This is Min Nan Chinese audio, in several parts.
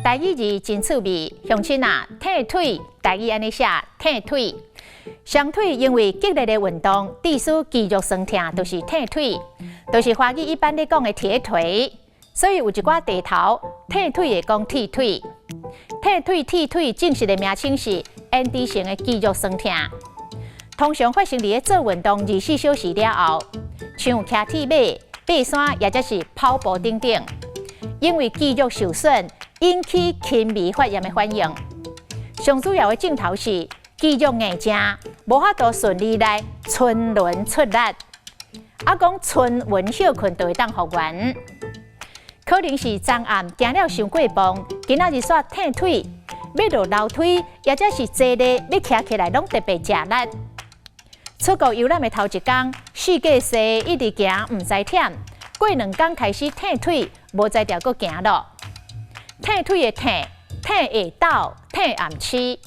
台語字真趣味，鄉親啊，退腿，台語按呢寫，退腿。雙腿因為激烈的運動，致使肌肉痠疼，就是退腿，就是華語一般咧講的鐵腿。所以有一寡地頭退腿會講鐵腿，退腿鐵腿正式的名稱是延遲性的肌肉痠疼。通常發生佇咧做運動24小時了後，像騎鐵馬、爬山，抑者是跑步等等，因為肌肉受損，引起輕微發炎的反應。上主要的症頭是肌肉硬淨，無法度順利來春輪出力。啊，講春雲歇睏就會當復原，可能是昨暗行了傷過磅，今仔日煞退腿，欲落樓梯，抑者是坐咧欲徛起來，攏特別食力。出國遊覽的頭一工，四界踅一直行，毋知忝。過兩工開始退腿，無才調閣行咯。退腿的退，退下晝，退暗時。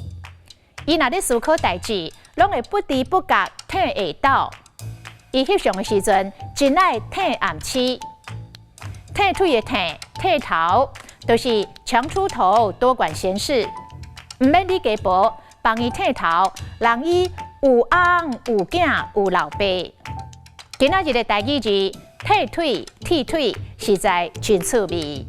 伊若咧思考代誌，攏會不知不覺退下晝。伊翕相的時陣，真愛退暗時。退腿的退，剃頭，就是強出頭，多管閒事。毋免你家婆幫伊剃頭，讓伊有翁有囝有老爸。今仔日的台語字，退腿、鐵腿，實在真趣味。